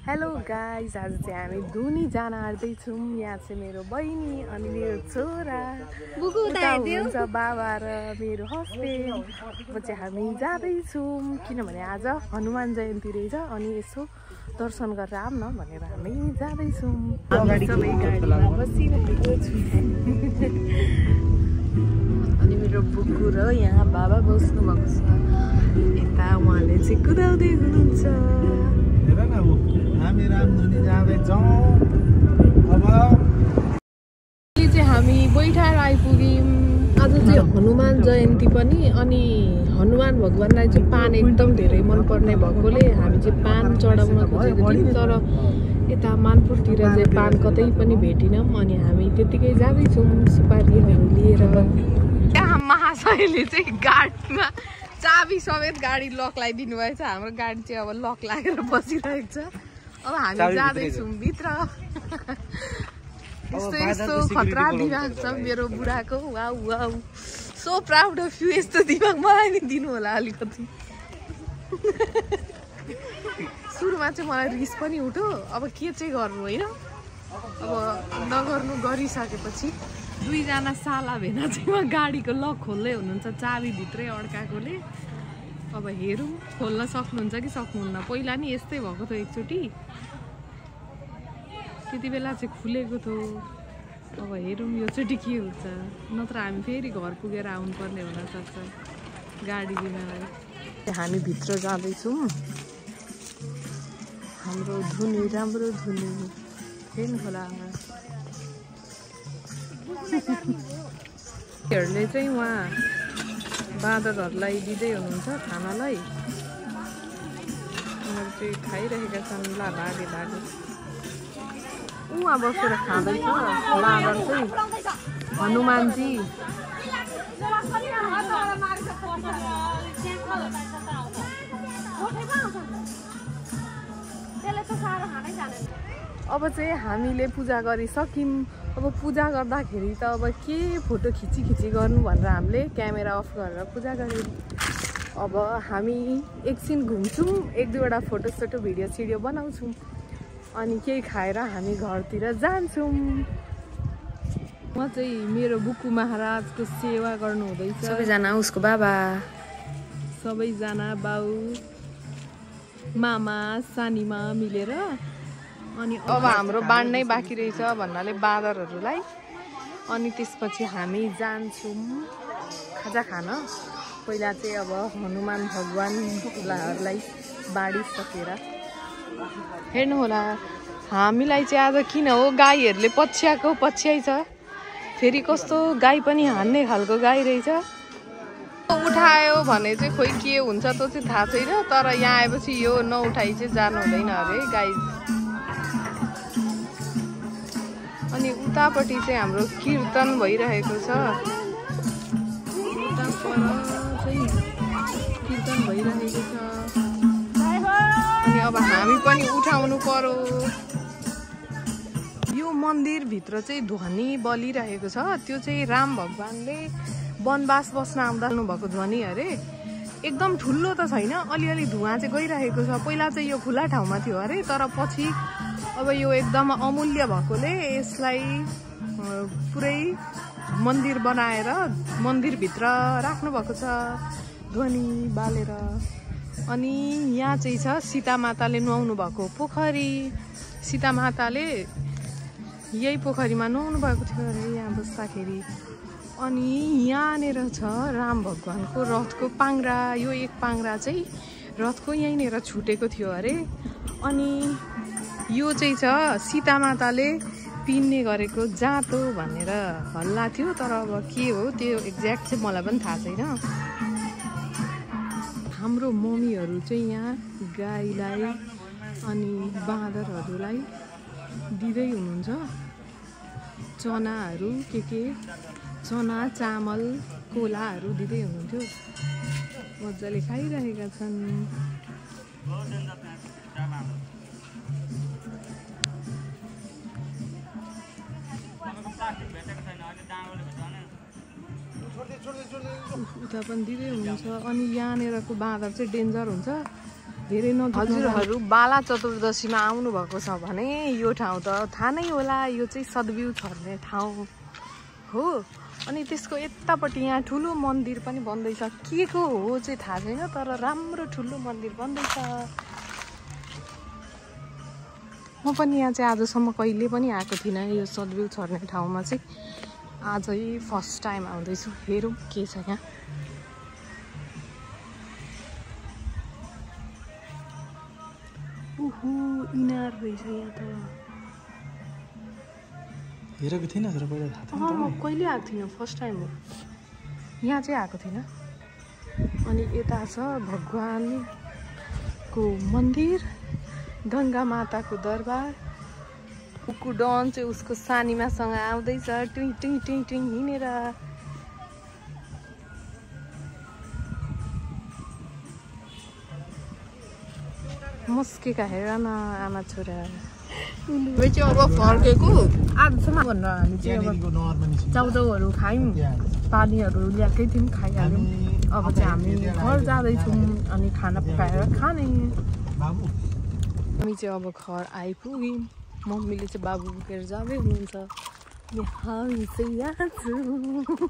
Hello guys, आज चाहिँ हामी धुनी जान आँट्दैछौँ। यहाँ चाहिँ मेरो बहिनी अनि मेरो छोरा हुन्छ, बाबा र मेरो हस्बेन्ड। अब चाहिँ हामी जाँदैछौँ किनभने आज हनुमान जयन्ती रहेछ अनि यसो दर्शन गरेर आऊँ न भनेर हामी जाँदैछौँ। हामी सबै गाडीमा बसिरहेको छु अनि मेरो बुकु र यहाँ बाबा बस्नु भएको छ। यता उहाँले चाहिँ कुदाउँदै हुनुहुन्छ। हामी रामधुनी जाँदैछौँ। अब चाहिँ हामी बैठार आइपुग्यौँ। आज चाहिँ हनुमान जयन्ती पनि अनि हनुमान भगवानलाई चाहिँ पान एकदम धेरै मनपर्ने भएकोले हामी चाहिँ पान चढाउन खोजेको थियौँ, तर यता मानपुरतिर चाहिँ पान कतै पनि भेटिनौँ अनि हामी त्यतिकै जाँदैछौँ सुपारीहरू लिएर। त्यहाँ महाशयले चाहिँ गाडीमा चाबी समेत गाडी लक लगाइदिनु भएछ। हाम्रो गाडी चाहिँ अब लक लागेर बसिरहेको छ। अब हामी जाँदैछौँ भित्र। यस्तो यस्तो खतरा दिमाग छ मेरो बुढाको। Wow wow, so proud of you. यस्तो दिमाग मलाई नि दिनु होला अलिकति। सुरुमा चाहिँ मलाई रिस पनि उठ्यो, अब के चाहिँ गर्नु होइन। अब नगर्नु गरिसकेपछि दुईजना साला भेना चाहिँ उहाँ गाडीको लक खोल्दै हुनुहुन्छ चाबी भित्रै अड्काएकोले। अब हेरौँ खोल्न सक्नुहुन्छ कि सक्नुहुन्न। पहिला नि यस्तै भएको थियो एकचोटि, त्यति बेला चाहिँ खुलेको थियो। अब हेरौँ योचोटि के हुन्छ, नत्र हामी फेरि घर पुगेर आउनुपर्ने हुनसक्छ गाडी लिनलाई। हामी भित्र जाँदैछौँ। हाम्रो धुनी राम्रो धुनी फेन खोला। हरूले चाहिँ उहाँ बाँदरहरूलाई दिँदै हुनुहुन्छ खानालाई। उनीहरू चाहिँ खाइरहेका छन्। लागे लागे उहाँ बसेर खाँदैछ बाँदर चाहिँ हनुमानजी। अब चाहिँ हामीले पूजा गरिसक्यौँ। अब पूजा गर्दाखेरि त अब के फोटो खिची गर्नु भनेर हामीले क्यामेरा अफ गरेर पूजा गऱ्यौँ। अब हामी एकछिन घुम्छौँ, एक दुईवटा फोटो भिडियो बनाउँछौँ अनि केही खाएर हामी घरतिर जान्छौँ। म चाहिँ मेरो बुकु महाराजको सेवा गर्नु हुँदैछ। सबैजना उसको बाबा, सबैजना बाउ मामा सानीमा मिलेर। अनि अब हाम्रो बाँड्नै बाँकी रहेछ भन्नाले बाँदरहरूलाई। अनि त्यसपछि हामी जान्छौँ खाजा खान। पहिला चाहिँ अब हनुमान भगवानलाई बाँडिसकेर हेर्नु होला। हामीलाई चाहिँ आज किन हो गाईहरूले पछ्याइ छ। फेरि कस्तो गाई पनि हान्ने खालको गाई रहेछ। उठायो भने चाहिँ खोइ के हुन्छ त्यो चाहिँ थाहा छैन, तर यहाँ आएपछि यो नउठाइ चाहिँ जानु हुँदैन अरे गाई। अनि उतापट्टि चाहिँ हाम्रो कीर्तन भइरहेको छ। उता पर चाहिँ कीर्तन भइरहेको छ। अनि अब हामी पनि उठाउनु पर्यो। यो मन्दिरभित्र चाहिँ ध्वनि बलिरहेको छ। त्यो चाहिँ राम भगवानले वनवास बस्न आउँदा भएको ध्वनि अरे। एकदम ठुलो त छैन, अलिअलि धुवा चाहिँ गइरहेको छ। पहिला चाहिँ यो खुला ठाउँमा थियो अरे, तर पछि अब यो एकदम अमूल्य भएकोले यसलाई पुरै मन्दिर बनाएर मन्दिरभित्र राख्नु भएको छ ध्वनि बालेर। अनि यहाँ चाहिँ छ सीता माताले नुहाउनु भएको पोखरी। सीता माताले यही पोखरीमा नुहाउनु भएको थियो अरे यहाँ बस्दाखेरि। अनि यहाँनिर छ राम भगवानको रथको पाङ्ग्रा। यो एक पाङ्ग्रा चाहिँ रथको यहीँनिर छुटेको थियो अरे। अनि यो चाहिँ छ सीता माताले पिन्ने गरेको जाँतो भनेर हल्ला थियो, तर अब के हो त्यो एक्ज्याक्ट चाहिँ मलाई पनि थाहा छैन। हाम्रो मम्मीहरू चाहिँ यहाँ गाईलाई अनि बाँदरहरूलाई दिँदै हुनुहुन्छ चनाहरू, के चना चामल कोलाहरू दिँदै हुनुहुन्थ्यो। मजाले खाइरहेका छन्। उता पनि दिँदै हुनुहुन्छ। अनि यहाँनिरको बाँदर चाहिँ डेन्जर हुन्छ। धेरै हजुरहरू बाला चतुर्दशीमा आउनुभएको छ भने यो ठाउँ त थाहा नै होला, यो चाहिँ सद्बिउ छर्ने ठाउँ हो। अनि त्यसको यतापट्टि यहाँ ठुलो मन्दिर पनि बन्दैछ, के को हो चाहिँ थाहा छैन, तर राम्रो ठुलो मन्दिर बन्दैछ। म पनि यहाँ चाहिँ आजसम्म कहिले पनि आएको थिइनँ, यो सद्बिउ छर्ने ठाउँमा चाहिँ आजै फर्स्ट टाइम आउँदैछु। हेरौँ के छ यहाँ। उहु इनार रहेछ यहाँ त। हेरेको थिइनँ तर पहिला थाहा थिएन। म कहिले आएको थिइनँ, फर्स्ट टाइम हो यहाँ चाहिँ आएको थिइनँ। अनि यता छ भगवानको मन्दिर, गङ्गा माताको दरबार। उकु डन चाहिँ उसको सानीमासँग आउँदैछ टुई टुई टुई टुई हिँडेर। मुस्केका हेर न आमा छोरा। चाहिँ अब फर्केको आजसम्म भनेर हामी चाहिँ अब चाउचाउहरू खायौँ, पानीहरू ल्याएकै थियौँ, खाइहाल्यौँ। अब चाहिँ हामी घर जाँदैछौँ अनि खाना पकाएर खाने। हामी चाहिँ अब घर आइपुग्यौँ। मम्मीले चाहिँ बाबु बोकेर जाँदै हुनुहुन्छ। हामी चाहिँ यहाँ छौँ।